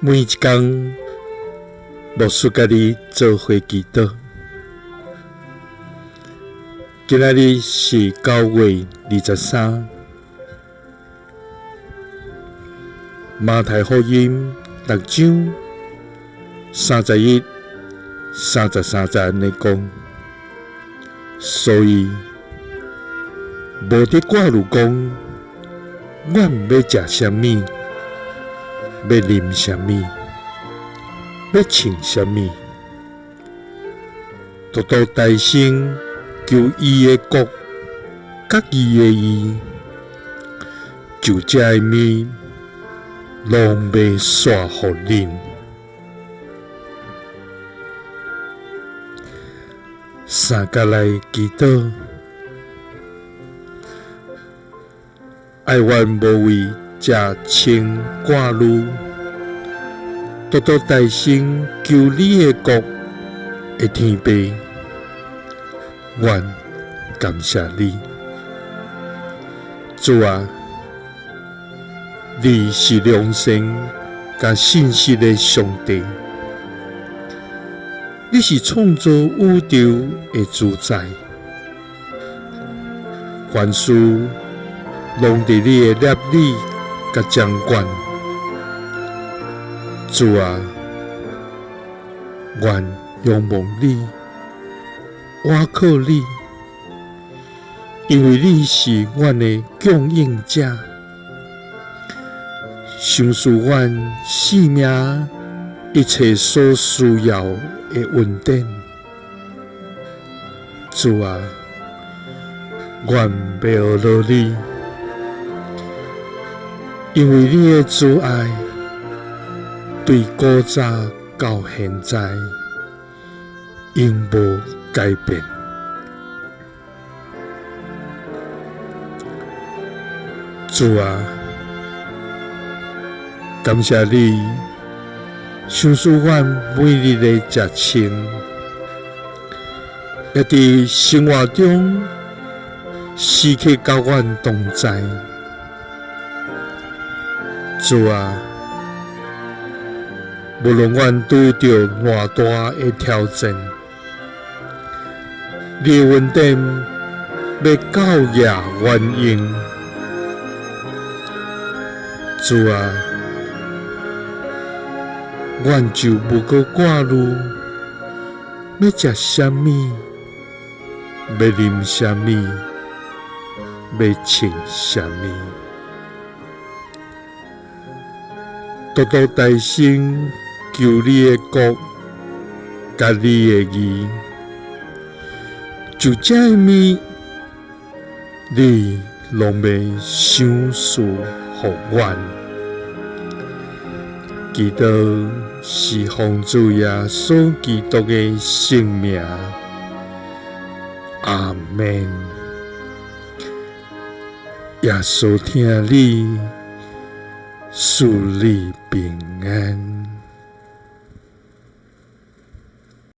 每一工，牧師佮你做伙祈禱。今仔日是9月23，馬太福音六章31、33節按呢講，所以無得掛慮講，阮欲食啥物，欲啉啥物，欲穿啥物，獨獨大先求伊的國，佮伊的義，就這个物攏欲煞予恁。三角來祈禱，愛阮無為食穿掛慮，獨獨大先求你的國的天父，阮感謝你，主啊，你是良善佮信實的上帝，你是創造宇宙的主宰，凡事攏佇你的摄理佮掌管。主啊，阮仰望你，倚靠你，因為你是阮的供應者，賞賜阮生命一切所需要的恩典。主啊，阮欲學落你，因為你的慈愛對古早到現在永無改變。主啊，感謝你賞賜阮每日的食穿，也佇生活中時刻佮阮同在。主啊，無論阮拄著偌大的挑戰，你的恩典欲夠額阮用。主啊，阮就無閣掛慮欲食啥物，欲啉啥物，欲穿啥物。獨獨大先求你的國，佮你的義，就這个物，你攏欲賞賜予阮。祈禱是奉主耶穌基督的聖名，阿們。耶穌疼你，賜你平安。